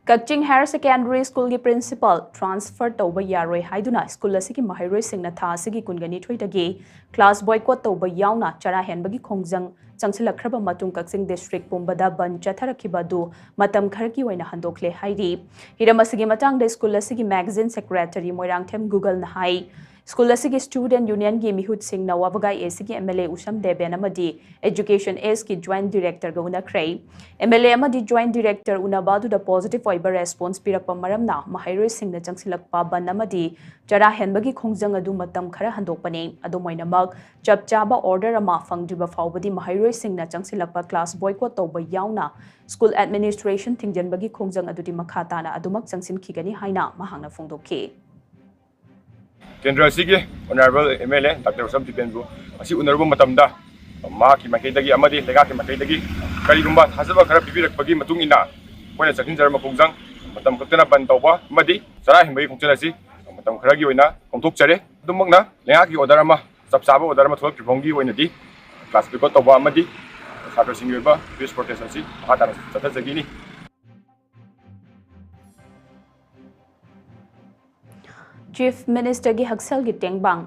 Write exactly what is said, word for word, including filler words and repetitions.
ꯀꯛꯆꯤꯡ higher secondary ꯁ꯭ꯀꯨꯜꯒꯤ principal transfer ꯇꯧꯕ ꯌꯥꯔꯣꯏ ꯍꯥꯏꯗꯨꯅ ꯁ꯭ꯀꯨꯜ ꯑꯁꯤꯒꯤ ꯃꯍꯩꯔꯣꯏꯁꯤꯡꯅ ꯊꯥ ꯑꯁꯤꯒꯤ ꯀꯨꯟꯒ ꯅꯤꯊꯣꯏꯗꯒꯤ ꯀ꯭ꯂꯥꯁ ꯕꯣꯏꯀꯣꯠ ꯇꯧꯕ ꯌꯥꯎꯅ ꯆꯔꯥ ꯍꯦꯟꯕꯒꯤ ꯈꯣꯡꯖꯪ ꯆꯪꯁꯤꯜꯂꯛꯈ꯭ꯔꯕ ꯃꯇꯨꯡ ꯀꯛꯆꯤꯡ ꯗꯤꯁꯇ꯭ꯔꯤꯛ ꯄꯨꯝꯕꯗ ꯕꯟ ꯆꯠꯊꯔꯛꯈꯤꯕ ꯑꯗꯨ ꯃꯇꯝ ꯈꯔꯒꯤ ꯑꯣꯏꯅ ꯍꯟꯗꯣꯛꯂꯦ ꯍꯥꯏꯔꯤ꯫ ꯍꯤꯔꯝ ꯑꯁꯤꯒꯤ ꯃꯇꯥꯡꯗ ꯁ꯭ꯀꯨꯜ ꯑꯁꯤꯒꯤ ꯃꯦꯒꯥꯖꯤꯟ ꯁꯦꯀ꯭ꯔꯦꯇꯔꯤ ꯃꯣꯏꯔꯥꯡꯊꯦꯝ ꯒꯨꯒꯜꯅ ꯍꯥꯏ, ꯁ꯭ꯀꯨꯜ ꯑꯁꯤꯒꯤ ꯁ꯭ꯇꯨꯗꯦꯟꯠ ꯌꯨꯅꯤꯌꯟꯒꯤ ꯃꯤꯍꯨꯠꯁꯤꯡꯅ ꯋꯥꯕꯒꯥꯏ ꯑꯦꯁꯤꯒꯤ M L A Usham Deben ꯑꯃꯗꯤ ꯑꯦꯖꯨꯀꯦꯁꯟ ꯑꯦꯁꯀꯤ ꯖꯣꯏꯟꯠ ꯗꯤꯔꯦꯛꯇꯔꯒ ꯎꯅꯈ꯭ꯔꯦ꯫ ꯑꯦꯝ ꯑꯦꯜ ꯑꯦ ꯑꯃꯗꯤ ꯖꯣꯏꯟꯠ ꯗꯤꯔꯦꯛꯇꯔ ꯎꯅꯕ ꯑꯗꯨꯗ ꯄꯣꯖꯤꯇꯤꯚ ꯑꯣꯏꯕ ꯔꯦꯁꯄꯣꯟꯁ ꯄꯤꯔꯛꯄ ꯃꯔꯝꯅ ꯃꯍꯩꯔꯣꯏꯁꯤꯡꯅ ꯆꯪꯁꯤꯜꯂꯛꯄ ꯕꯟ ꯑꯃꯗꯤ ꯆꯔꯥ ꯍꯦꯟꯕꯒꯤ ꯈꯣꯡꯖꯪ ꯑꯗꯨ ꯃꯇꯝ ꯈꯔ ꯍꯟꯗꯣꯛꯄꯅꯤ꯫ ꯑꯗꯨꯝ ꯑꯣꯏꯅꯃꯛ, ꯆꯞ ꯆꯥꯕ ꯑꯣꯔꯗꯔ ꯑꯃ ꯐꯪꯗ꯭ꯔꯤꯕ ꯐꯥꯎꯕꯗꯤ ꯃꯍꯩꯔꯣꯏꯁꯤꯡꯅ ꯆꯪꯁꯤꯜꯂꯛꯄ ꯀ꯭ꯂꯥꯁ ꯕꯣꯏꯀꯣꯠ ꯇꯧꯕ ꯌꯥꯎꯅ ꯁ꯭ꯀꯨꯜ ꯑꯦꯗꯃꯤꯅꯤꯁꯇ꯭ꯔꯦꯁꯟ ꯊꯤꯡꯖꯤꯟꯕꯒꯤ ꯈꯣꯡꯖꯪ ꯑꯗꯨꯗꯤ ꯃꯈꯥ ꯇꯥꯅ ꯑꯗꯨꯃꯛ ꯆꯪꯁꯤꯟꯈꯤꯒꯅꯤ ꯍꯥꯏꯅ ꯃꯍꯥꯛꯅ ꯐꯣꯡꯗꯣꯛꯈꯤ꯫ ꯀꯦꯟꯗ꯭ꯔ ꯑꯁꯤꯒꯤ honourable M L A doctor Usham ꯗꯦꯕꯦꯟꯕꯨ ꯉꯁꯤ ꯎꯅꯔꯨꯕ ꯃꯇꯝꯗ, ꯃꯍꯥꯛꯀꯤ ꯃꯥꯏꯀꯩꯗꯒꯤ ꯑꯃꯗꯤ ꯂꯩꯉꯥꯛꯀꯤ ꯃꯥꯏꯀꯩꯗꯒꯤ ꯀꯔꯤꯒꯨꯝꯕ ꯊꯥꯖꯕ ꯈꯔ ꯄꯤꯕꯤꯔꯛꯄꯒꯤ ꯃꯇꯨꯡ ꯏꯟꯅ ꯑꯩꯈꯣꯏꯅ ꯆꯠꯈꯤꯟꯖꯔꯝꯕ ꯈꯣꯡꯖꯪ ꯃꯇꯝ ꯀꯛꯇꯅ ꯕꯟ ꯇꯧꯕ ꯑꯃꯗꯤ ꯆꯔꯥ ꯍꯦꯟꯕꯒꯤ ꯈꯣꯡꯆꯠ ꯑꯁꯤ ꯃꯇꯝ ꯈꯔꯒꯤ ꯑꯣꯏꯅ ꯀꯣꯝꯊꯣꯛꯆꯔꯦ꯫ ꯑꯗꯨꯃꯛꯅ ꯂꯩꯉꯥꯛꯀꯤ ꯑꯣꯔꯗꯔ ꯑꯃ, ꯆꯞ ꯆꯥꯕ ꯑꯣꯔꯗꯔ ꯑꯃ ꯊꯣꯛꯂꯛꯇ꯭ꯔꯤ ꯐꯥꯎꯒꯤ ꯑꯣꯏꯅꯗꯤ ꯀ꯭ꯂꯥꯁ ꯕꯣꯏꯀꯣꯠ ꯇꯧꯕ ꯑꯃꯗꯤ ꯁꯥꯇ꯭ꯔꯁꯤꯡꯒꯤ ꯑꯣꯏꯕ ꯄꯤꯁ ꯄ꯭ꯔꯣꯇꯦꯁ ꯑꯁꯤ ꯃꯈꯥ ꯇꯥꯅ ꯆꯠꯊꯖꯒꯅꯤ꯫ ꯆꯤꯐ ꯃꯤꯅꯤꯁꯇꯔꯒꯤ ꯍꯛꯁꯦꯜꯒꯤ ꯇꯦꯡꯕꯥꯡ